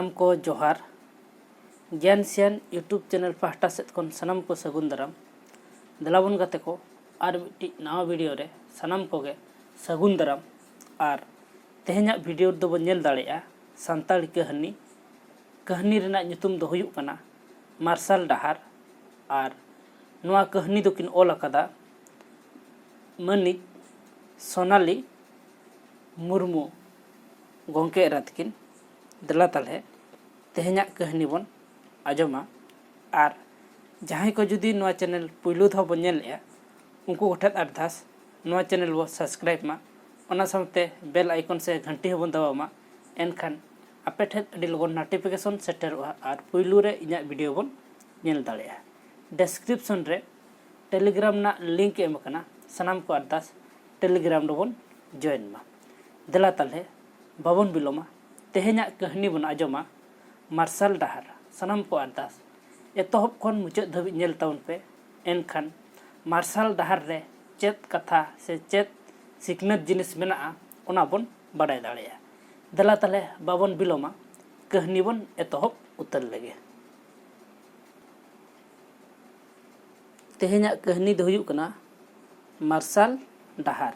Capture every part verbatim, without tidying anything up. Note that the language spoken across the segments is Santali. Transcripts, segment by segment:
ᱥᱟᱱᱟᱢ ᱠᱚ ᱡᱚᱦᱟᱨ᱾ ᱜᱮᱭᱟᱱ ᱥᱮᱭᱟᱱ YouTube ᱪᱮᱱᱮᱞ ᱯᱟᱦᱴᱟ ᱥᱮᱫ ᱠᱷᱚᱱ ᱥᱟᱱᱟᱢ ᱠᱚ ᱥᱟᱹᱜᱩᱱ ᱫᱟᱨᱟᱢ᱾ ᱫᱮᱞᱟ ᱵᱚᱱ ᱜᱟᱛᱮ ᱠᱚ, ᱟᱨ ᱢᱤᱫᱴᱤᱡ ᱱᱟᱣᱟ ᱵᱷᱤᱰᱤᱭᱳ ᱨᱮ ᱥᱟᱱᱟᱢ ᱠᱚᱜᱮ ᱥᱟᱹᱜᱩᱱ ᱫᱟᱨᱟᱢ᱾ ᱟᱨ ᱛᱮᱦᱮᱧᱟᱜ ᱵᱷᱤᱰᱤᱭᱳ ᱨᱮᱫᱚ ᱵᱚᱱ ᱧᱮᱞ ᱫᱟᱲᱮᱭᱟᱜᱼᱟ ᱥᱟᱱᱛᱟᱲᱤ ᱠᱟᱹᱦᱱᱤ᱾ ᱠᱟᱹᱦᱱᱤ ᱨᱮᱱᱟᱜ ᱧᱩᱛᱩᱢ ᱫᱚ ᱦᱩᱭᱩᱜ ᱠᱟᱱᱟ ᱢᱟᱨᱥᱟᱞ ᱰᱟᱦᱟᱨ᱾ ᱟᱨ ᱱᱚᱣᱟ ᱠᱟᱹᱦᱱᱤ ᱫᱚᱠᱤᱱ ᱚᱞ ᱟᱠᱟᱫᱟ ᱢᱟᱹᱱᱤᱡ ᱥᱳᱱᱟᱞᱤ ᱢᱩᱨᱢᱩ ᱜᱚᱢᱠᱮ ᱮᱨᱟ ᱛᱟᱹᱠᱤᱱ᱾ ᱫᱮᱞᱟ ᱛᱟᱦᱞᱮ ᱛᱮᱦᱮᱧᱟᱜ ᱠᱟᱹᱦᱱᱤ ᱵᱚᱱ ᱟᱸᱡᱚᱢᱟ᱾ ᱟᱨ ᱡᱟᱦᱟᱸᱭ ᱠᱚ ᱡᱩᱫᱤ ᱱᱚᱣᱟ ᱪᱮᱱᱮᱞ ᱯᱩᱭᱞᱩ ᱫᱷᱟᱣ ᱵᱚᱱ ᱧᱮᱞᱮᱜᱼᱟ, ᱩᱱᱠᱩ ᱠᱚᱴᱷᱮᱱ ᱟᱨᱫᱟᱥ, ᱱᱚᱣᱟ ᱪᱮᱱᱮᱞ ᱵᱚ ᱥᱟᱵᱥᱠᱨᱟᱭᱤᱵ ᱢᱟ, ᱚᱱᱟ ᱥᱟᱶᱛᱮ ᱵᱮᱞ ᱟᱭᱠᱚᱱ ᱥᱮ ᱜᱷᱟᱱᱴᱤ ᱦᱚᱸᱵᱚᱱ ᱫᱟᱵᱟᱣ ᱢᱟ᱾ ᱮᱱᱠᱷᱟᱱ ᱟᱯᱮ ᱴᱷᱮᱱ ᱟᱹᱰᱤ ᱞᱚᱜᱚᱱ ᱱᱳᱴᱤᱯᱷᱤᱠᱮᱥᱚᱱ ᱥᱮᱴᱮᱨᱚᱜᱼᱟ ᱟᱨ ᱯᱩᱭᱞᱩ ᱨᱮ ᱤᱧᱟᱹᱜ ᱵᱷᱤᱰᱤᱭᱳ ᱵᱚᱱ ᱧᱮᱞ ᱫᱟᱲᱮᱭᱟᱜᱼᱟ᱾ ᱰᱮᱥᱠᱨᱤᱯᱥᱚᱱ ᱨᱮ ᱴᱮᱞᱤᱜᱨᱟᱢ ᱨᱮᱱᱟᱜ ᱞᱤᱝᱠ ᱮᱢ ᱟᱠᱟᱱᱟ, ᱥᱟᱱᱟᱢ ᱠᱚ ᱟᱨᱫᱟᱥ ᱴᱮᱞᱤᱜᱨᱟᱢ ᱨᱮᱵᱚᱱ ᱡᱚᱭᱮᱱ ᱢᱟ᱾ ᱫᱮᱞᱟ ᱛᱟᱦᱞᱮ ᱵᱟᱵᱚᱱ ᱵᱤᱞᱚᱢᱟ, ᱛᱮᱦᱮᱧᱟᱜ ᱠᱟᱹᱦᱱᱤ ᱵᱚᱱ ᱟᱸᱡᱚᱢᱟ ᱢᱟᱨᱥᱟᱞ ᱰᱟᱦᱟᱨ᱾ ᱥᱟᱱᱟᱢ ᱠᱚ ᱟᱨᱫᱟᱥ ᱮᱛᱚᱦᱚᱵ ᱠᱷᱚᱱ ᱢᱩᱪᱟᱹᱫ ᱫᱷᱟᱹᱵᱤᱡ ᱧᱮᱞ ᱛᱟᱵᱚᱱ ᱯᱮ, ᱮᱱᱠᱷᱟᱱ ᱢᱟᱨᱥᱟᱞ ᱰᱟᱦᱟᱨ ᱨᱮ ᱪᱮᱫ ᱠᱟᱛᱷᱟ ᱥᱮ ᱪᱮᱫ ᱥᱤᱠᱷᱱᱟᱹᱛ ᱡᱤᱱᱤᱥ ᱢᱮᱱᱟᱜᱼᱟ, ᱚᱱᱟ ᱵᱚᱱ ᱵᱟᱰᱟᱭ ᱫᱟᱲᱮᱭᱟᱜᱼᱟ᱾ ᱫᱮᱞᱟ ᱛᱟᱦᱞᱮ ᱵᱟᱵᱚᱱ ᱵᱤᱞᱚᱢᱟ, ᱠᱟᱹᱦᱱᱤ ᱵᱚᱱ ᱮᱛᱚᱦᱚᱵ ᱩᱛᱟᱹᱨ ᱞᱮᱜᱮ᱾ ᱛᱮᱦᱮᱧᱟᱜ ᱠᱟᱹᱦᱱᱤ ᱫᱚ ᱦᱩᱭᱩᱜ ᱠᱟᱱᱟ ᱢᱟᱨᱥᱟᱞ ᱰᱟᱦᱟᱨ᱾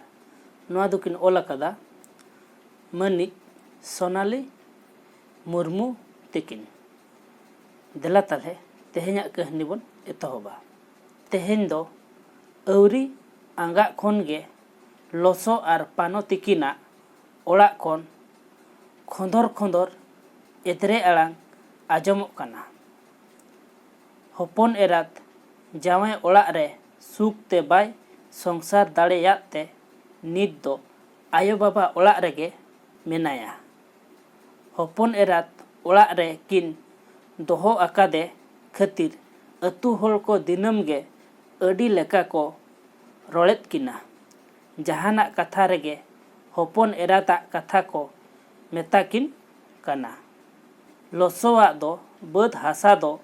ᱱᱚᱣᱟ ᱫᱚᱠᱤᱱ ᱚᱞ ᱟᱠᱟᱫᱟ ᱢᱟᱹᱱᱤᱡ ᱥᱳᱱᱟᱞᱤ ᱢᱩᱨᱢᱩ ᱛᱤᱠᱤᱱ᱾ ᱫᱮᱞᱟ ᱛᱟᱦᱞᱮ ᱛᱮᱦᱮᱧᱟᱜ ᱠᱟᱹᱦᱱᱤ ᱵᱚᱱ ᱮᱛᱚᱦᱚᱵᱟ᱾ ᱛᱮᱦᱮᱧ ᱫᱚ ᱟᱹᱣᱨᱤ ᱟᱸᱜᱟᱜ ᱠᱷᱚᱱ ᱜᱮ ᱞᱚᱥᱚ ᱟᱨ ᱯᱟᱱᱚ ᱛᱤᱠᱤᱱᱟᱜ ᱚᱲᱟᱜ ᱠᱷᱚᱱ ᱠᱷᱚᱸᱫᱚᱨ ᱠᱷᱚᱸᱫᱚᱨ ᱮᱫᱽᱨᱮ ᱟᱲᱟᱝ ᱟᱸᱡᱚᱢᱚᱜ ᱠᱟᱱᱟ᱾ ᱦᱚᱯᱚᱱ ᱮᱨᱟᱛ ᱡᱟᱶᱟᱭ ᱚᱲᱟᱜ ᱨᱮ ᱥᱩᱠ ᱛᱮ ᱵᱟᱭ ᱥᱚᱝᱥᱟᱨ ᱫᱟᱲᱮᱭᱟᱫ ᱛᱮ ᱱᱤᱛ ᱫᱚ ᱟᱭᱳ ᱵᱟᱵᱟ ᱚᱲᱟᱜ ᱨᱮᱜᱮ ᱢᱮᱱᱟᱭᱟ᱾ ᱦᱚᱯᱚᱱ ᱮᱨᱟᱛ ᱚᱲᱟᱜ ᱨᱮ ᱠᱤᱱ ᱫᱚᱦᱚ ᱟᱠᱟᱫᱮ ᱠᱷᱟᱹᱛᱤᱨ ᱟᱹᱛᱩ ᱦᱚᱲ ᱠᱚ ᱫᱤᱱᱟᱹᱢ ᱜᱮ ᱟᱹᱰᱤ ᱞᱮᱠᱟ ᱠᱚ ᱨᱚᱲᱮᱫ ᱠᱤᱱᱟ᱾ ᱡᱟᱦᱟᱱᱟᱜ ᱠᱟᱛᱷᱟ ᱨᱮᱜᱮ ᱦᱚᱯᱚᱱ ᱮᱨᱟᱛᱟᱜ ᱠᱟᱛᱷᱟ ᱠᱚ ᱢᱮᱛᱟ ᱠᱤᱱ ᱠᱟᱱᱟ᱾ ᱞᱚᱥᱚᱣᱟᱜ ᱫᱚ ᱵᱟᱹᱫᱽ ᱦᱟᱥᱟ ᱫᱚ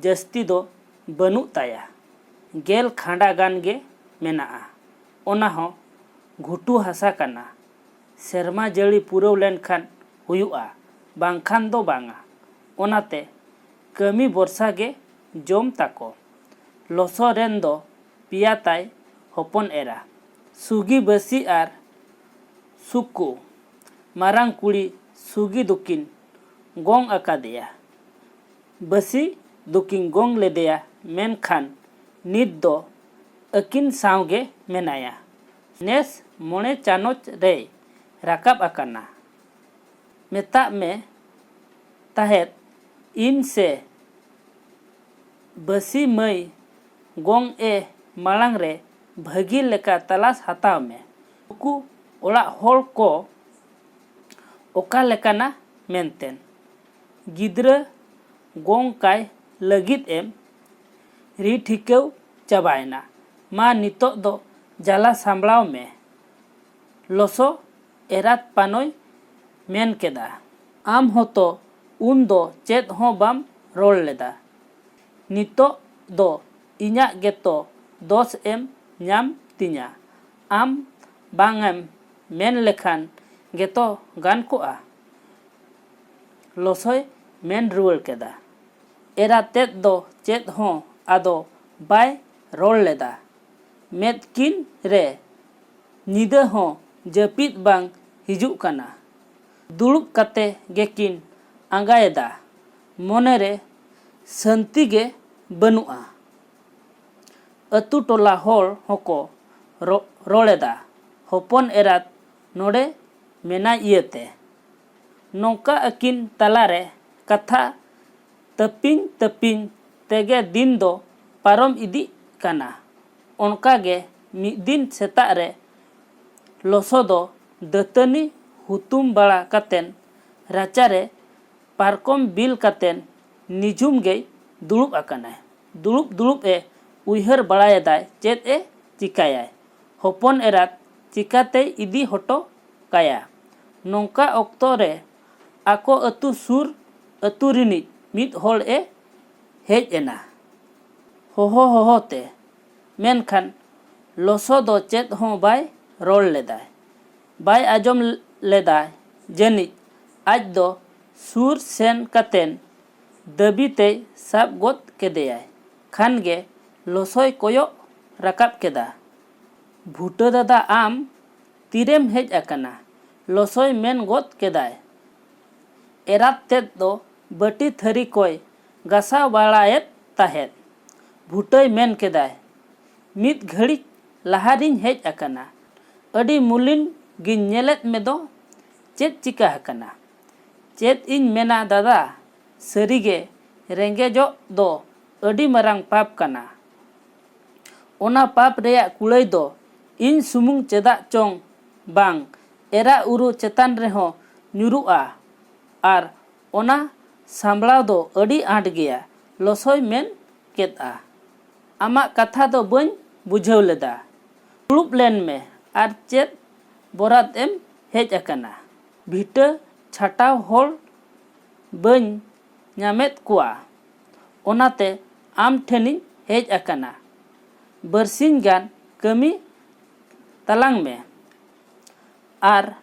ᱡᱟᱹᱥᱛᱤ ᱫᱚ ᱵᱟᱹᱱᱩᱜ ᱛᱟᱭᱟ᱾ ᱜᱮᱞ ᱠᱷᱟᱸᱰᱟ ᱜᱟᱱ ᱜᱮ ᱢᱮᱱᱟᱜᱼᱟ᱾ ᱚᱱᱟ ᱦᱚᱸ ᱜᱷᱩᱴᱩ ᱦᱟᱥᱟ ᱠᱟᱱᱟ᱾ ᱥᱮᱨᱢᱟ ᱡᱟᱹᱲᱤ ᱯᱩᱨᱟᱹᱣ ᱞᱮᱱᱠᱷᱟᱱ ᱦᱩᱭᱩᱜᱼᱟ, ᱵᱟᱝᱠᱷᱟᱱ ᱫᱚ ᱵᱟᱝᱟ᱾ ᱚᱱᱟᱛᱮ ᱠᱟᱹᱢᱤ ᱵᱚᱨᱥᱟ ᱜᱮ ᱡᱚᱢ ᱛᱟᱠᱚ᱾ ᱞᱚᱥᱚ ᱨᱮᱱ ᱫᱚ ᱯᱮᱭᱟ ᱛᱟᱭ ᱦᱚᱯᱚᱱ ᱮᱨᱟ, ᱥᱩᱜᱤ ᱵᱟᱹᱥᱤ ᱟᱨ ᱥᱩᱠᱩ᱾ ᱢᱟᱨᱟᱝ ᱠᱩᱲᱤ ᱥᱩᱜᱤ ᱫᱚᱠᱤᱱ ᱜᱚᱝ ᱟᱠᱟᱫᱮᱭᱟ, ᱵᱟᱹᱥᱤ ᱫᱚᱠᱤᱱ ᱜᱚᱝ ᱞᱮᱫᱮᱭᱟ, ᱢᱮᱱᱠᱷᱟᱱ ᱱᱤᱛ ᱫᱚ ᱟᱹᱠᱤᱱ ᱥᱟᱶ ᱜᱮ ᱢᱮᱱᱟᱭᱟ᱾ ᱱᱮᱥ ᱢᱚᱬᱮ ᱪᱟᱱᱚᱪ ᱨᱮᱭ ᱨᱟᱠᱟᱵ ᱟᱠᱟᱱᱟ᱾ ᱢᱮᱛᱟᱜ ᱢᱮ ᱛᱟᱦᱮᱸᱫ ᱤᱧ ᱥᱮ ᱵᱟᱹᱥᱤ ᱢᱟᱹᱭ ᱜᱚᱝ ᱮ ᱢᱟᱲᱟᱝ ᱨᱮ ᱵᱷᱟᱹᱜᱤ ᱞᱮᱠᱟ ᱛᱟᱞᱟᱥ ᱦᱟᱛᱟᱣ ᱢᱮ᱾ ᱱᱩᱠᱩ ᱚᱲᱟᱜ ᱦᱚᱲ ᱠᱚ ᱚᱠᱟ ᱞᱮᱠᱟᱱᱟ ᱢᱮᱱᱛᱮ᱾ ᱜᱤᱫᱽᱨᱟᱹ ᱜᱚᱝ ᱠᱟᱭ ᱞᱟᱹᱜᱤᱫ ᱮᱢ ᱨᱤ ᱴᱷᱤᱠᱟᱹᱣ ᱪᱟᱵᱟᱭᱮᱱᱟ᱾ ᱢᱟ ᱱᱤᱛᱚᱜ ᱫᱚ ᱡᱟᱞᱟ ᱥᱟᱢᱵᱲᱟᱣ ᱢᱮ᱾ ᱞᱚᱥᱚ ᱮᱨᱟᱛ ᱯᱟᱱᱚᱭ ᱢᱮᱱ ᱠᱮᱫᱟ᱾ ᱟᱢ ᱦᱚᱸᱛᱚ ᱩᱱ ᱫᱚ ᱪᱮᱫ ᱦᱚᱸ ᱵᱟᱢ ᱨᱚᱲ ᱞᱮᱫᱟ᱾ ᱱᱤᱛᱚᱜ ᱫᱚ ᱤᱧᱟᱜ ᱜᱮᱛᱚ ᱫᱚᱥ ᱮᱢ ᱧᱟᱢ ᱛᱤᱧᱟ᱾ ᱟᱢ ᱵᱟᱝ ᱮᱢ ᱢᱮᱱ ᱞᱮᱠᱷᱟᱱ ᱜᱮᱛᱚ ᱜᱟᱱ ᱠᱚᱜᱼᱟ᱾ ᱞᱚᱥᱚᱭ ᱢᱮᱱ ᱨᱩᱣᱟᱹᱲ ᱠᱮᱫᱟ᱾ ᱮᱨᱟ ᱛᱮᱫ ᱫᱚ ᱪᱮᱫ ᱦᱚᱸ ᱟᱫᱚ ᱵᱟᱭ ᱨᱚᱲ ᱞᱮᱫᱟ᱾ ᱢᱮᱫ ᱠᱤᱱ ᱨᱮ ᱧᱤᱫᱟᱹ ᱦᱚᱸ ᱡᱟᱹᱯᱤᱫ ᱵᱟᱝ ᱦᱤᱡᱩᱜ ᱠᱟᱱᱟ᱾ ᱫᱩᱲᱩᱵ ᱠᱟᱛᱮ ᱜᱮᱠᱤᱱ ᱟᱸᱜᱟᱭᱮᱫᱟ᱾ ᱢᱚᱱᱮ ᱨᱮ ᱥᱟᱹᱱᱛᱤ ᱜᱮ ᱵᱟᱹᱱᱩᱜᱼᱟ᱾ ᱟᱹᱛᱩ ᱴᱚᱞᱟ ᱦᱚᱲ ᱦᱚᱸᱠᱚ ᱨᱚ-, ᱨᱚᱲᱮᱫᱟ, "ᱦᱚᱯᱚᱱ ᱮᱨᱟᱛ ᱱᱚᱰᱮ ᱢᱮᱱᱟᱭ ᱤᱭᱟᱹᱛᱮ?" ᱱᱚᱝᱠᱟ ᱟᱹᱠᱤᱱ ᱛᱟᱞᱟᱨᱮ ᱠᱟᱛᱷᱟ ᱛᱟᱹᱯᱤᱧ ᱛᱟᱹᱯᱤᱧ ᱛᱮᱜᱮ ᱫᱤᱱ ᱫᱚ ᱯᱟᱨᱚᱢ ᱤᱫᱤᱜ ᱠᱟᱱᱟ᱾ ᱚᱱᱠᱟᱜᱮ ᱢᱤᱫ ᱫᱤᱱ ᱥᱮᱛᱟᱜ ᱨᱮ ᱞᱚᱥᱚ ᱫᱚ ᱫᱟᱹᱛᱟᱹᱱᱤ ᱦᱩᱛᱩᱢ ᱵᱟᱲᱟ ᱠᱟᱛᱮᱱ ᱨᱟᱪᱟᱨᱮ ᱯᱟᱨᱠᱚᱢ ᱵᱤᱞ ᱠᱟᱛᱮᱱ ᱱᱤᱡᱷᱩᱢ ᱜᱮᱭ ᱫᱩᱲᱩᱵ ᱟᱠᱟᱱᱟᱭ᱾ ᱫᱩᱲᱩᱵ ᱫᱩᱲᱩᱵ ᱮ ᱩᱭᱦᱟᱹᱨ ᱵᱟᱲᱟᱭᱮᱫᱟᱭ, ᱪᱮᱫ ᱮ ᱪᱤᱠᱟᱭᱟᱭ? ᱦᱚᱯᱚᱱ ᱮᱨᱟᱛ ᱪᱤᱠᱟᱛᱮᱭ ᱤᱫᱤ ᱦᱚᱴᱚ ᱠᱟᱭᱟ? ᱱᱚᱝᱠᱟ ᱚᱠᱛᱚ ᱨᱮ ᱟᱠᱚ ᱟᱹᱛᱩ ᱥᱩᱨ ᱟᱹᱛᱩ ᱨᱤᱱᱤᱡ ᱢᱤᱫ ᱦᱚᱲ ᱮ ᱦᱮᱡ ᱮᱱᱟ ᱦᱚᱦᱚ ᱦᱚᱦᱚ ᱛᱮ᱾ ᱢᱮᱱᱠᱷᱟᱱ ᱞᱚᱥᱚ ᱫᱚ ᱪᱮᱫ ᱦᱚᱸ ᱵᱟᱭ ᱨᱚᱲ ᱞᱮᱫᱟᱭ, ᱵᱟᱭ ᱟᱸᱡᱚᱢ ᱞᱮᱫᱟᱭ ᱡᱟᱹᱱᱤᱡ᱾ ᱟᱡ ᱫᱚ ᱥᱩᱨ ᱥᱮᱱ ᱠᱟᱛᱮᱱ ᱫᱟᱹᱵᱤ ᱛᱮᱭ ᱥᱟᱵ ᱜᱚᱫ ᱠᱮᱫᱮᱭᱟᱭ᱾ ᱠᱷᱟᱱ ᱜᱮ ᱞᱚᱥᱚᱭ ᱠᱚᱭᱚᱜ ᱨᱟᱠᱟᱵ ᱠᱮᱫᱟ᱾ "ᱵᱷᱩᱴᱟᱹ ᱫᱟᱫᱟ, ᱟᱢ ᱛᱤᱨᱮᱢ ᱦᱮᱡ ᱟᱠᱟᱱᱟ?" ᱞᱚᱥᱚᱭ ᱢᱮᱱ ᱜᱚᱫ ᱠᱮᱫᱟᱭ᱾ ᱮᱨᱟᱛ ᱛᱮᱫ ᱫᱚ ᱵᱟᱹᱴᱤ ᱛᱷᱟᱹᱨᱤ ᱠᱚᱭ ᱜᱟᱥᱟᱣ ᱵᱟᱲᱟᱭᱮᱫ ᱛᱟᱦᱮᱸᱫ᱾ ᱵᱷᱩᱴᱟᱹᱭ ᱢᱮᱱ ᱠᱮᱫᱟᱭ, "ᱢᱤᱫ ᱜᱷᱟᱹᱲᱤᱡ ᱞᱟᱦᱟ ᱨᱤᱧ ᱦᱮᱡ ᱟᱠᱟᱱᱟ᱾ ᱟᱹᱰᱤ ᱢᱩᱞᱤᱱ ᱜᱤᱧ ᱧᱮᱞᱮᱫ ᱢᱮᱫᱚ, ᱪᱮᱫ ᱪᱤᱠᱟᱹ ᱟᱠᱟᱱᱟ?" "ᱪᱮᱫ ᱤᱧ ᱢᱮᱱᱟ ᱫᱟᱫᱟ, ᱥᱟᱹᱨᱤᱜᱮ ᱨᱮᱸᱜᱮᱡᱚᱜ ᱫᱚ ᱟᱹᱰᱤ ᱢᱟᱨᱟᱝ ᱯᱟᱯ ᱠᱟᱱᱟ᱾ ᱚᱱᱟ ᱯᱟᱯ ᱨᱮᱭᱟᱜ ᱠᱩᱲᱟᱹᱭ ᱫᱚ ᱤᱧ ᱥᱩᱢᱩᱝ ᱪᱮᱫᱟᱜ ᱪᱚᱝ ᱵᱟᱝ, ᱮᱨᱟ ᱩᱨᱩ ᱪᱮᱛᱟᱱ ᱨᱮᱦᱚᱸ ᱧᱩᱨᱩᱜᱼᱟ, ᱟᱨ ᱚᱱᱟ ᱥᱟᱢᱵᱲᱟᱣ ᱫᱚ ᱟᱹᱰᱤ ᱟᱸᱴ ᱜᱮᱭᱟ", ᱞᱚᱥᱚᱭ ᱢᱮᱱ ᱠᱮᱫᱼᱟ᱾ "ᱟᱢᱟᱜ ᱠᱟᱛᱷᱟ ᱫᱚ ᱵᱟᱹᱧ ᱵᱩᱡᱷᱟᱹᱣ ᱞᱮᱫᱟ᱾ ᱫᱩᱲᱩᱵ ᱞᱮᱱ ᱢᱮ ᱟᱨ ᱪᱮᱫ ᱵᱚᱨᱟᱛ ᱮᱢ ᱦᱮᱡ ᱟᱠᱟᱱᱟ? ᱵᱷᱤᱴᱟᱹ ᱪᱷᱟᱴᱟᱣ ᱦᱚᱲ ᱵᱟᱹᱧ ᱧᱟᱢᱮᱫ ᱠᱚᱣᱟ, ᱚᱱᱟᱛᱮ ᱟᱢ ᱴᱷᱮᱱᱤᱧ ᱦᱮᱡ ᱟᱠᱟᱱᱟ᱾ ᱵᱟᱨᱥᱤᱧ ᱜᱟᱱ ᱠᱟᱹᱢᱤ ᱛᱟᱞᱟᱝ ᱢᱮ᱾ ᱟᱨ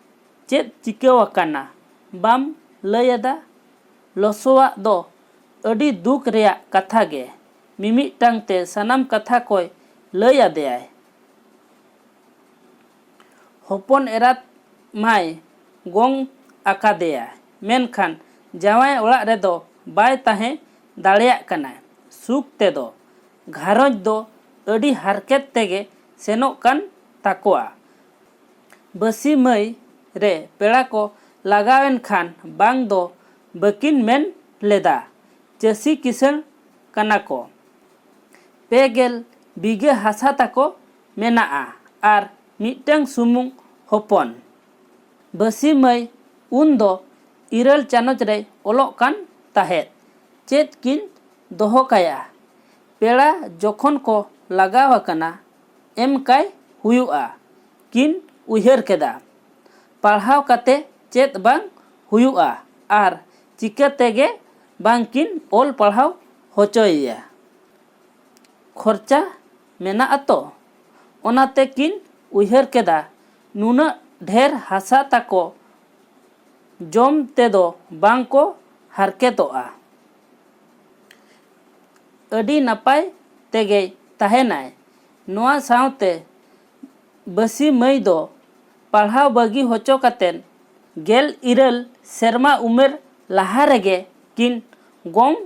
ᱪᱮᱫ ᱪᱤᱠᱟᱹᱣ ᱟᱠᱟᱱᱟ ᱵᱟᱢ ᱞᱟᱹᱭ ᱟᱫᱟ?" ᱞᱚᱥᱚᱣᱟᱜ ᱫᱚ ᱟᱹᱰᱤ ᱫᱩᱠ ᱨᱮᱭᱟᱜ ᱠᱟᱛᱷᱟ ᱜᱮ, ᱢᱤᱢᱤᱫᱴᱟᱝ ᱛᱮ ᱥᱟᱱᱟᱢ ᱠᱟᱛᱷᱟ ᱠᱚᱭ ᱞᱟᱹᱭ ᱟᱫᱮᱭᱟᱭ᱾ ᱦᱚᱯᱚᱱ ᱮᱨᱟᱛ ᱢᱟᱭ ᱜᱚᱝ ᱟᱠᱟᱫᱮᱭᱟ, ᱢᱮᱱᱠᱷᱟᱱ ᱡᱟᱶᱟᱭ ᱚᱲᱟᱜ ᱨᱮᱫᱚ ᱵᱟᱭ ᱛᱟᱦᱮᱸ ᱫᱟᱲᱮᱭᱟᱜ ᱠᱟᱱᱟ ᱥᱩᱠ ᱛᱮᱫᱚ᱾ ᱜᱷᱟᱨᱚᱸᱡᱽ ᱫᱚ ᱟᱹᱰᱤ ᱦᱟᱨᱠᱮᱛ ᱛᱮᱜᱮ ᱥᱮᱱᱚᱜ ᱠᱟᱱ ᱛᱟᱠᱚᱣᱟ᱾ ᱵᱟᱹᱥᱤ ᱢᱟᱹᱭ ᱨᱮ ᱯᱮᱲᱟ ᱠᱚ ᱞᱟᱜᱟᱣᱮᱱ ᱠᱷᱟᱱ ᱵᱟᱝ ᱫᱚ ᱵᱟᱹᱠᱤᱱ ᱢᱮᱱ ᱞᱮᱫᱟ᱾ ᱪᱟᱹᱥᱤ ᱠᱤᱥᱟᱹᱬ ᱠᱟᱱᱟ ᱠᱚ᱾ ᱯᱮ ᱜᱮᱞ ᱵᱤᱜᱷᱟᱹ ᱦᱟᱥᱟ ᱛᱟᱠᱚ ᱢᱮᱱᱟᱜᱼᱟ ᱟᱨ ᱢᱤᱫᱴᱟᱝ ᱥᱩᱢᱩᱝ ᱦᱚᱯᱚᱱ᱾ ᱵᱟᱹᱥᱤ ᱢᱟᱹᱭ ᱩᱱ ᱫᱚ ᱤᱨᱟᱹᱞ ᱪᱟᱱᱟᱪ ᱨᱮᱭ ᱚᱞᱚᱜ ᱠᱟᱱ ᱛᱟᱦᱮᱸᱫ᱾ ᱪᱮᱫ ᱠᱤᱱ ᱫᱚᱦᱚ ᱠᱟᱭᱟ? ᱯᱮᱲᱟ ᱡᱚᱠᱷᱚᱱ ᱠᱚ ᱞᱟᱜᱟᱣ ᱟᱠᱟᱱᱟ, ᱮᱢ ᱠᱟᱭ ᱦᱩᱭᱩᱜᱼᱟ, ᱠᱤᱱ ᱩᱭᱦᱟᱹᱨ ᱠᱮᱫᱟ᱾ ᱯᱟᱲᱦᱟᱣ ᱠᱟᱛᱮ ᱪᱮᱫ ᱵᱟᱝ ᱦᱩᱭᱩᱜᱼᱟ ᱟᱨ ᱪᱤᱠᱟᱹ ᱛᱮᱜᱮ ᱵᱟᱝ ᱠᱤᱱ ᱚᱞ ᱯᱟᱲᱦᱟᱣ ᱦᱚᱪᱚᱭᱮᱭᱟ? ᱠᱷᱚᱨᱪᱟ ᱢᱮᱱᱟᱜᱼᱟ ᱛᱚ᱾ ᱚᱱᱟᱛᱮ ᱠᱤᱱ ᱩᱭᱦᱟᱹᱨ ᱠᱮᱫᱟ, ᱱᱩᱱᱟᱹᱜ ᱰᱷᱮᱨ ᱦᱟᱥᱟ ᱛᱟᱠᱚ ᱡᱚᱢ ᱛᱮᱫᱚ ᱵᱟᱝ ᱠᱚ ᱦᱟᱨᱠᱮᱛᱚᱜᱼᱟ᱾ ᱟᱹᱰᱤ ᱱᱟᱯᱟᱭ ᱛᱮᱜᱮᱭ ᱛᱟᱦᱮᱱᱟᱭ᱾ ᱱᱚᱣᱟ ᱥᱟᱶᱛᱮ ᱵᱟᱹᱥᱤ ᱢᱟᱹᱭ ᱫᱚ ᱯᱟᱲᱦᱟᱣ ᱵᱟᱹᱜᱤ ᱦᱚᱪᱚ ᱠᱟᱛᱮᱫ ᱜᱮᱞ ᱤᱨᱟᱹᱞ ᱥᱮᱨᱢᱟ ᱩᱢᱮᱨ ᱞᱟᱦᱟ ᱨᱮᱜᱮ ᱠᱤᱱ ᱜᱚᱝ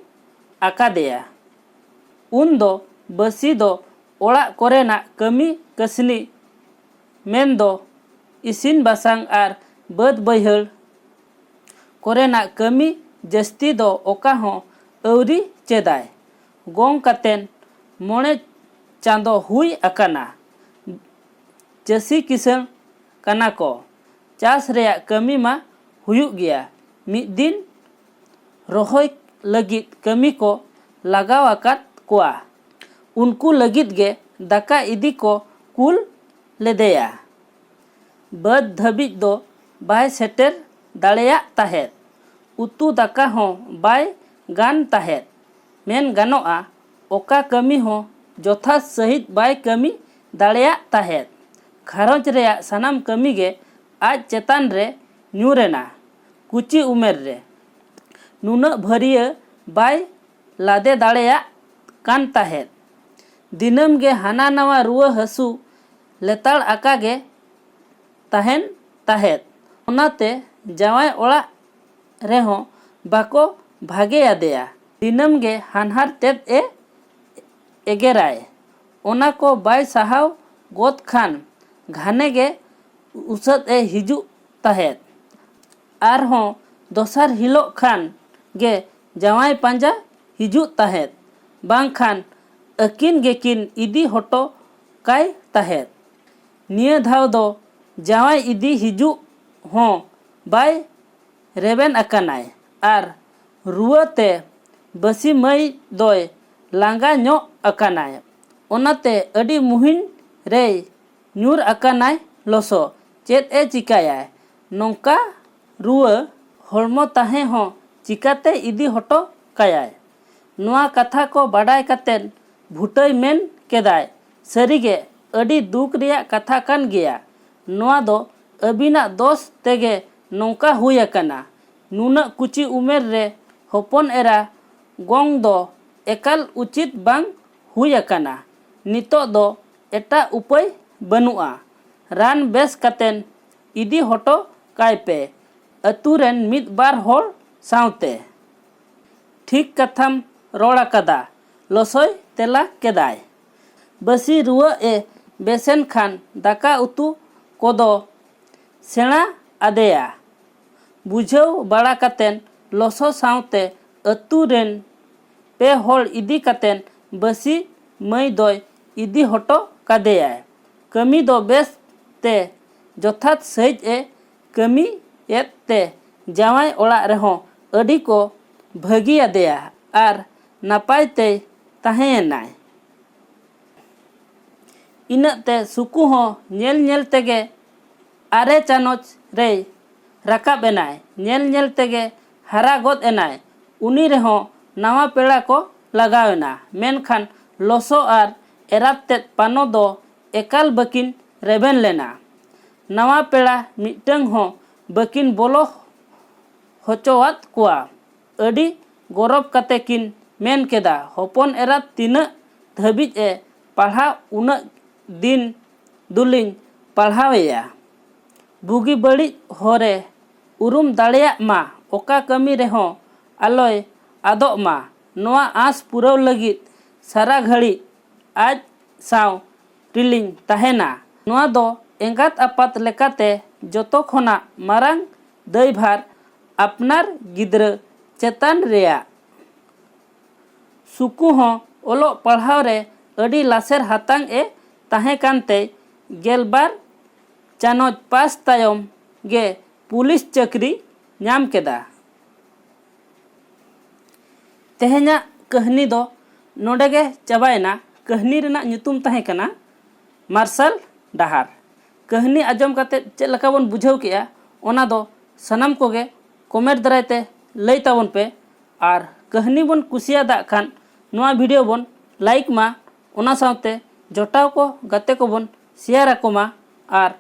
ᱟᱠᱟᱫᱮᱭᱟ᱾ ᱩᱱᱫᱚ ᱵᱟᱹᱥᱤ ᱫᱚ ᱚᱲᱟᱜ ᱠᱚᱨᱮᱱᱟᱜ ᱠᱟᱹᱢᱤ ᱠᱟᱹᱥᱱᱤ ᱢᱮᱱᱫᱚ ᱤᱥᱤᱱ ᱵᱟᱥᱟᱝ ᱟᱨ ᱵᱟᱹᱫᱽ ᱵᱟᱹᱭᱦᱟᱹᱲ ᱠᱚᱨᱮᱱᱟᱜ ᱠᱟᱹᱢᱤ ᱡᱟᱹᱥᱛᱤ ᱫᱚ ᱚᱠᱟ ᱦᱚᱸ ᱟᱹᱣᱨᱤ ᱪᱮᱫᱟᱭ᱾ ᱜᱚᱝ ᱠᱟᱛᱮᱱ ᱢᱚᱬᱮ ᱪᱟᱸᱫᱚ ᱦᱩᱭ ᱟᱠᱟᱱᱟ᱾ ᱪᱟᱹᱥᱤ ᱠᱤᱥᱟᱹᱬ ᱠᱟᱱᱟ ᱠᱚ᱾ ᱪᱟᱥ ᱨᱮᱭᱟᱜ ᱠᱟᱹᱢᱤ ᱢᱟ ᱦᱩᱭᱩᱜ ᱜᱮᱭᱟ᱾ ᱢᱤᱫ ᱫᱤᱱ ᱨᱚᱦᱚᱭ ᱞᱟᱹᱜᱤᱫ ᱠᱟᱹᱢᱤ ᱠᱚ ᱞᱟᱜᱟᱣ ᱟᱠᱟᱫ ᱠᱚᱣᱟ᱾ ᱩᱱᱠᱩ ᱞᱟᱹᱜᱤᱫ ᱜᱮ ᱫᱟᱠᱟ ᱤᱫᱤ ᱠᱚ ᱠᱩᱞ ᱞᱮᱫᱮᱭᱟ᱾ ᱵᱟᱹᱫᱽ ᱫᱷᱟᱹᱵᱤᱡ ᱫᱚ ᱵᱟᱭ ᱥᱮᱴᱮᱨ ᱫᱟᱲᱮᱭᱟᱜ ᱛᱟᱦᱮᱸᱫ᱾ ᱩᱛᱩ ᱫᱟᱠᱟ ᱦᱚᱸ ᱵᱟᱭ ᱜᱟᱱ ᱛᱟᱦᱮᱸᱫ᱾ ᱢᱮᱱ ᱜᱟᱱᱚᱜᱼᱟ, ᱚᱠᱟ ᱠᱟᱹᱢᱤ ᱦᱚᱸ ᱡᱚᱛᱷᱟᱛ ᱥᱟᱹᱦᱤᱡ ᱵᱟᱭ ᱠᱟᱹᱢᱤ ᱫᱟᱲᱮᱭᱟᱜ ᱛᱟᱦᱮᱸᱫ᱾ ᱜᱷᱟᱨᱚᱸᱡᱽ ᱨᱮᱭᱟᱜ ᱥᱟᱱᱟᱢ ᱠᱟᱹᱢᱤ ᱜᱮ ᱟᱡ ᱪᱮᱛᱟᱱ ᱨᱮ ᱧᱩᱨ ᱮᱱᱟ᱾ ᱠᱩᱪᱤ ᱩᱢᱮᱨ ᱨᱮ ᱱᱩᱱᱟᱹᱜ ᱵᱷᱟᱹᱨᱤᱭᱟᱹ ᱵᱟᱭ ᱞᱟᱫᱮ ᱫᱟᱲᱮᱭᱟᱜ ᱠᱟᱱ ᱛᱟᱦᱮᱸᱫ᱾ ᱫᱤᱱᱟᱹᱢ ᱜᱮ ᱦᱟᱱᱟ ᱱᱟᱣᱟ ᱨᱩᱣᱟᱹ ᱦᱟᱹᱥᱩ ᱞᱮᱛᱟᱲ ᱟᱠᱟ ᱜᱮ ᱛᱟᱦᱮᱱ ᱛᱟᱦᱮᱸᱫ᱾ ᱚᱱᱟᱛᱮ ᱡᱟᱶᱟᱭ ᱚᱲᱟᱜ ᱨᱮᱦᱚᱸ ᱵᱟᱠᱚ ᱵᱷᱟᱜᱮ ᱟᱫᱮᱭᱟ᱾ ᱫᱤᱱᱟᱹᱢ ᱜᱮ ᱦᱟᱱᱦᱟᱨ ᱛᱮᱫ ᱮ ᱮᱜᱮᱨᱟᱭ᱾ ᱚᱱᱟ ᱠᱚ ᱵᱟᱭ ᱥᱟᱦᱟᱣ ᱜᱚᱫ ᱠᱷᱟᱱ ᱜᱷᱟᱱᱮ ᱜᱮ ᱩᱥᱟᱹᱫ ᱮ ᱦᱤᱡᱩᱜ ᱛᱟᱦᱮᱸᱫ᱾ ᱟᱨᱦᱚᱸ ᱫᱚᱥᱟᱨ ᱦᱤᱞᱳᱜ ᱠᱷᱟᱱ ᱜᱮ ᱡᱟᱶᱟᱭ ᱯᱟᱸᱡᱟ ᱦᱤᱡᱩᱜ ᱛᱟᱦᱮᱸᱫ, ᱵᱟᱝᱠᱷᱟᱱ ᱟᱹᱠᱤᱱ ᱜᱮᱠᱤᱱ ᱤᱫᱤ ᱦᱚᱴᱚ ᱠᱟᱭ ᱛᱟᱦᱮᱸᱫ᱾ ᱱᱤᱭᱟᱹ ᱫᱷᱟᱣ ᱫᱚ ᱡᱟᱶᱟᱭ ᱤᱫᱤ ᱦᱤᱡᱩᱜ ᱦᱚᱸ ᱵᱟᱭ ᱨᱮᱵᱮᱱ ᱟᱠᱟᱱᱟᱭ ᱟᱨ ᱨᱩᱣᱟᱹ ᱛᱮ ᱵᱟᱹᱥᱤ ᱢᱟᱹᱭ ᱫᱚᱭ ᱞᱟᱸᱜᱟ ᱧᱚᱜ ᱟᱠᱟᱱᱟᱭ᱾ ᱚᱱᱟᱛᱮ ᱟᱹᱰᱤ ᱢᱩᱦᱤᱱ ᱨᱮᱭ ᱧᱩᱨ ᱟᱠᱟᱱᱟᱭ ᱞᱚᱥᱚ᱾ ᱪᱮᱫ ᱮ ᱪᱤᱠᱟᱹᱭᱟᱭ? ᱱᱚᱝᱠᱟ ᱨᱩᱣᱟᱹ ᱦᱚᱲᱢᱚ ᱛᱟᱦᱮᱸ ᱦᱚᱸ ᱪᱤᱠᱟᱹᱛᱮ ᱤᱫᱤ ᱦᱚᱴᱚ ᱠᱟᱭᱟᱭ? ᱱᱚᱣᱟ ᱠᱟᱛᱷᱟ ᱠᱚ ᱵᱟᱰᱟᱭ ᱠᱟᱛᱮᱫ ᱵᱷᱩᱴᱟᱹᱭ ᱢᱮᱱ ᱠᱮᱫᱟᱭ, "ᱥᱟᱹᱨᱤᱜᱮ ᱟᱹᱰᱤ ᱫᱩᱠ ᱨᱮᱭᱟᱜ ᱠᱟᱛᱷᱟ ᱠᱟᱱ ᱜᱮᱭᱟ᱾ ᱱᱚᱣᱟ ᱫᱚ ᱟᱹᱵᱤᱱᱟᱜ ᱫᱚᱥ ᱛᱮᱜᱮ ᱱᱚᱝᱠᱟ ᱦᱩᱭ ᱟᱠᱟᱱᱟ᱾ ᱱᱩᱱᱟᱹᱜ ᱠᱩᱪᱤ ᱩᱢᱮᱨ ᱨᱮ ᱦᱚᱯᱚᱱ ᱮᱨᱟ ᱜᱚᱝ ᱫᱚ ᱮᱠᱟᱞ ᱩᱪᱤᱛ ᱵᱟᱝ ᱦᱩᱭ ᱟᱠᱟᱱᱟ᱾ ᱱᱤᱛᱚᱜ ᱫᱚ ᱮᱴᱟᱜ ᱩᱯᱟᱹᱭ ᱵᱟᱹᱱᱩᱜᱼᱟ᱾ ᱨᱟᱱ ᱵᱮᱥ ᱠᱟᱛᱮᱱ ᱤᱫᱤ ᱦᱚᱴᱚ ᱠᱟᱭ ᱯᱮ ᱟᱹᱛᱩ ᱨᱮᱱ ᱢᱤᱫ ᱵᱟᱨ ᱦᱚᱲ ᱥᱟᱶᱛᱮ᱾ ᱴᱷᱤᱠ ᱠᱟᱛᱷᱟᱢ ᱨᱚᱲ ᱟᱠᱟᱫᱟ, ᱞᱚᱥᱚᱭ ᱛᱮᱞᱟ ᱠᱮᱫᱟᱭ᱾ ᱵᱟᱹᱥᱤ ᱨᱩᱣᱟᱹᱜ ᱮ ᱵᱮᱥᱮᱱ ᱠᱷᱟᱱ ᱫᱟᱠᱟ ᱩᱛᱩ ᱠᱚᱫᱚ ᱥᱮᱬᱟ ᱟᱫᱮᱭᱟ᱾ ᱵᱩᱡᱷᱟᱹᱣ ᱵᱟᱲᱟ ᱠᱟᱛᱮᱱ ᱞᱚᱥᱚ ᱥᱟᱶᱛᱮ ᱟᱹᱛᱩ ᱨᱮᱱ ᱯᱮ ᱦᱚᱲ ᱤᱫᱤ ᱠᱟᱛᱮᱱ ᱵᱟᱹᱥᱤ ᱢᱟᱹᱭ ᱫᱚᱭ ᱤᱫᱤ ᱦᱚᱴᱚ ᱠᱟᱫᱮᱭᱟᱭ᱾ ᱠᱟᱹᱢᱤ ᱫᱚ ᱵᱮᱥ ᱛᱮ ᱡᱚᱛᱷᱟᱛ ᱥᱟᱹᱦᱤᱡ ᱮ ᱠᱟᱹᱢᱤᱭᱮᱫ ᱛᱮ ᱡᱟᱶᱟᱭ ᱚᱲᱟᱜ ᱨᱮᱦᱚᱸ ᱟᱹᱰᱤ ᱠᱚ ᱵᱷᱟᱹᱜᱤᱭᱟᱫᱮᱭᱟ ᱟᱨ ᱱᱟᱯᱟᱭ ᱛᱮᱭ ᱛᱟᱦᱮᱸᱭᱮᱱᱟᱭ᱾ ᱤᱱᱟᱹᱜ ᱛᱮ ᱥᱩᱠᱩ ᱦᱚᱸ ᱧᱮᱞ ᱧᱮᱞ ᱛᱮᱜᱮ ᱟᱨᱮ ᱪᱟᱱᱚᱪ ᱨᱮᱭ ᱨᱟᱠᱟᱵ ᱮᱱᱟᱭ᱾ ᱧᱮᱞ ᱧᱮᱞ ᱛᱮᱜᱮ ᱦᱟᱨᱟ ᱜᱚᱫ ᱮᱱᱟᱭ᱾ ᱩᱱᱤ ᱨᱮᱦᱚᱸ ᱱᱟᱣᱟ ᱯᱮᱲᱟ ᱠᱚ ᱞᱟᱜᱟᱣ ᱮᱱᱟ᱾ ᱢᱮᱱᱠᱷᱟᱱ ᱞᱚᱥᱚ ᱟᱨ ᱮᱨᱟᱛ ᱛᱮᱫ ᱯᱟᱱᱚ ᱫᱚ ᱮᱠᱟᱞ ᱵᱟᱹᱠᱤᱱ ᱨᱮᱵᱮᱱ ᱞᱮᱱᱟ᱾ ᱱᱟᱣᱟ ᱯᱮᱲᱟ ᱢᱤᱫᱴᱟᱹᱝ ᱦᱚᱸ ᱵᱟᱹᱠᱤᱱ ᱵᱚᱞᱚ ᱦᱚᱪᱚᱣᱟᱫ ᱠᱚᱣᱟ᱾ ᱟᱹᱰᱤ ᱜᱚᱨᱚᱵᱽ ᱠᱟᱛᱮ ᱠᱤᱱ ᱢᱮᱱ ᱠᱮᱫᱟ, "ᱦᱚᱯᱚᱱ ᱮᱨᱟᱛ ᱛᱤᱱᱟᱹᱜ ᱫᱷᱟᱹᱵᱤᱡ ᱮ ᱯᱟᱲᱦᱟᱜ, ᱩᱱᱟᱹᱜ ᱫᱤᱱ ᱫᱚᱞᱤᱧ ᱯᱟᱲᱦᱟᱣᱮᱭᱟ᱾ ᱵᱩᱜᱤ ᱵᱟᱹᱲᱤᱡ ᱦᱚᱨᱮ ᱩᱨᱩᱢ ᱫᱟᱲᱮᱭᱟᱜ ᱢᱟ, ᱚᱠᱟ ᱠᱟᱹᱢᱤ ᱨᱮᱦᱚᱸ ᱟᱞᱚᱭ ᱟᱫᱚᱜ ᱢᱟ, ᱱᱚᱣᱟ ᱟᱸᱥ ᱯᱩᱨᱟᱹᱣ ᱞᱟᱹᱜᱤᱫ ᱥᱟᱨᱟ ᱜᱷᱟᱹᱲᱤᱡ ᱟᱡ ᱥᱟᱶ ᱨᱮᱞᱤᱧ ᱛᱟᱦᱮᱱᱟ᱾ ᱱᱚᱣᱟ ᱫᱚ ᱮᱸᱜᱟᱛ ᱟᱯᱟᱛ ᱞᱮᱠᱟᱛᱮ ᱡᱚᱛᱚ ᱠᱷᱚᱱᱟᱜ ᱢᱟᱨᱟᱝ ᱫᱟᱹᱭᱵᱷᱟᱨ ᱟᱯᱱᱟᱨ ᱜᱤᱫᱽᱨᱟᱹ ᱪᱮᱛᱟᱱ ᱨᱮᱭᱟᱜ᱾" ᱥᱩᱠᱩ ᱦᱚᱸ ᱚᱞᱚᱜ ᱯᱟᱲᱦᱟᱣ ᱨᱮ ᱟᱹᱰᱤ ᱞᱟᱥᱮᱨ ᱦᱟᱛᱟᱝ ᱮ ᱛᱟᱦᱮᱸ ᱠᱟᱱᱛᱮ ᱜᱮᱞᱵᱟᱨ ᱪᱟᱱᱚᱪ ᱯᱟᱥ ᱛᱟᱭᱚᱢ ᱜᱮ ᱯᱩᱞᱤᱥ ᱪᱟᱹᱠᱨᱤ ᱧᱟᱢ ᱠᱮᱫᱟ᱾ ᱛᱮᱦᱮᱧᱟᱜ ᱠᱟᱹᱦᱱᱤ ᱫᱚ ᱱᱚᱰᱮ ᱜᱮ ᱪᱟᱵᱟᱭᱮᱱᱟ᱾ ᱠᱟᱹᱦᱱᱤ ᱨᱮᱱᱟᱜ ᱧᱩᱛᱩᱢ ᱛᱟᱦᱮᱸ ᱠᱟᱱᱟ ᱢᱟᱨᱥᱟᱞ ᱰᱟᱦᱟᱨ᱾ ᱠᱟᱹᱦᱱᱤ ᱟᱸᱡᱚᱢ ᱠᱟᱛᱮ ᱪᱮᱫ ᱞᱮᱠᱟ ᱵᱚᱱ ᱵᱩᱡᱷᱟᱹᱣ ᱠᱮᱜᱼᱟ, ᱚᱱᱟ ᱫᱚ ᱥᱟᱱᱟᱢ ᱠᱚᱜᱮ ᱠᱚᱢᱮᱱᱴ ᱫᱟᱨᱟᱭ ᱛᱮ ᱞᱟᱹᱭ ᱛᱟᱵᱚᱱ ᱯᱮ᱾ ᱟᱨ ᱠᱟᱹᱦᱱᱤ ᱵᱚᱱ ᱠᱩᱥᱤᱭᱟᱫᱟᱜ ᱠᱷᱟᱱ ᱱᱚᱣᱟ ᱵᱷᱤᱰᱤᱭᱳ ᱵᱚᱱ ᱞᱟᱭᱤᱠ ᱢᱟ, ᱚᱱᱟ ᱥᱟᱶᱛᱮ ᱡᱚᱴᱟᱣ ᱠᱚ ᱜᱟᱛᱮ ᱠᱚᱵᱚᱱ ᱥᱮᱭᱟᱨ ᱟᱠᱚ ᱢᱟ᱾ ᱟᱨ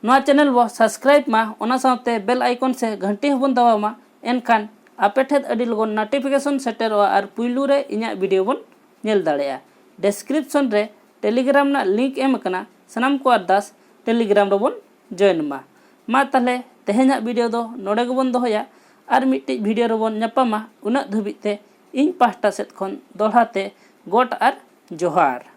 ᱱᱚᱣᱟ ᱪᱮᱱᱮᱞ ᱵᱚ ᱥᱟᱵᱥᱠᱨᱟᱭᱤᱵᱽ ᱢᱟ, ᱚᱱᱟ ᱥᱟᱶᱛᱮ ᱵᱮᱞ ᱟᱭᱠᱚᱱ ᱥᱮ ᱜᱷᱟᱱᱴᱤ ᱦᱚᱸᱵᱚᱱ ᱫᱟᱵᱟᱣ ᱢᱟ᱾ ᱮᱱᱠᱷᱟᱱ ᱟᱯᱮ ᱴᱷᱮᱱ ᱟᱹᱰᱤ ᱞᱚᱜᱚᱱ ᱱᱳᱴᱤᱯᱷᱤᱠᱮᱥᱚᱱ ᱥᱮᱴᱮᱨᱚᱜᱼᱟ ᱟᱨ ᱯᱩᱭᱞᱩ ᱨᱮ ᱤᱧᱟᱹᱜ ᱵᱷᱤᱰᱤᱭᱳ ᱵᱚᱱ ᱧᱮᱞ ᱫᱟᱲᱮᱭᱟᱜᱼᱟ᱾ ᱰᱮᱥᱠᱨᱤᱯᱥᱚᱱ ᱨᱮ ᱴᱮᱞᱤᱜᱨᱟᱢ ᱨᱮᱱᱟᱜ ᱞᱤᱝᱠ ᱮᱢ ᱟᱠᱟᱱᱟ, ᱥᱟᱱᱟᱢ ᱠᱚ ᱟᱨᱫᱟᱥ ᱴᱮᱞᱤᱜᱨᱟᱢ ᱨᱮᱵᱚᱱ ᱡᱚᱭᱮᱱ ᱢᱟ᱾ ᱢᱟ ᱛᱟᱦᱞᱮ ᱛᱮᱦᱮᱧᱟᱜ ᱵᱷᱤᱰᱤᱭᱳ ᱫᱚ ᱱᱚᱰᱮ ᱜᱮᱵᱚᱱ ᱫᱚᱦᱚᱭᱟ, ᱟᱨ ᱢᱤᱫᱴᱤᱡ ᱵᱷᱤᱰᱤᱭᱳ ᱨᱮᱵᱚᱱ ᱧᱟᱯᱟᱢᱟ᱾ ᱩᱱᱟᱹᱜ ᱫᱷᱟᱹᱵᱤᱡ ᱛᱮ ᱤᱧ ᱯᱟᱦᱴᱟ ᱥᱮᱫ ᱠᱷᱚᱱ ᱫᱚᱦᱲᱟ ᱛᱮ ᱜᱚᱰ ᱟᱨ ᱡᱚᱦᱟᱨ᱾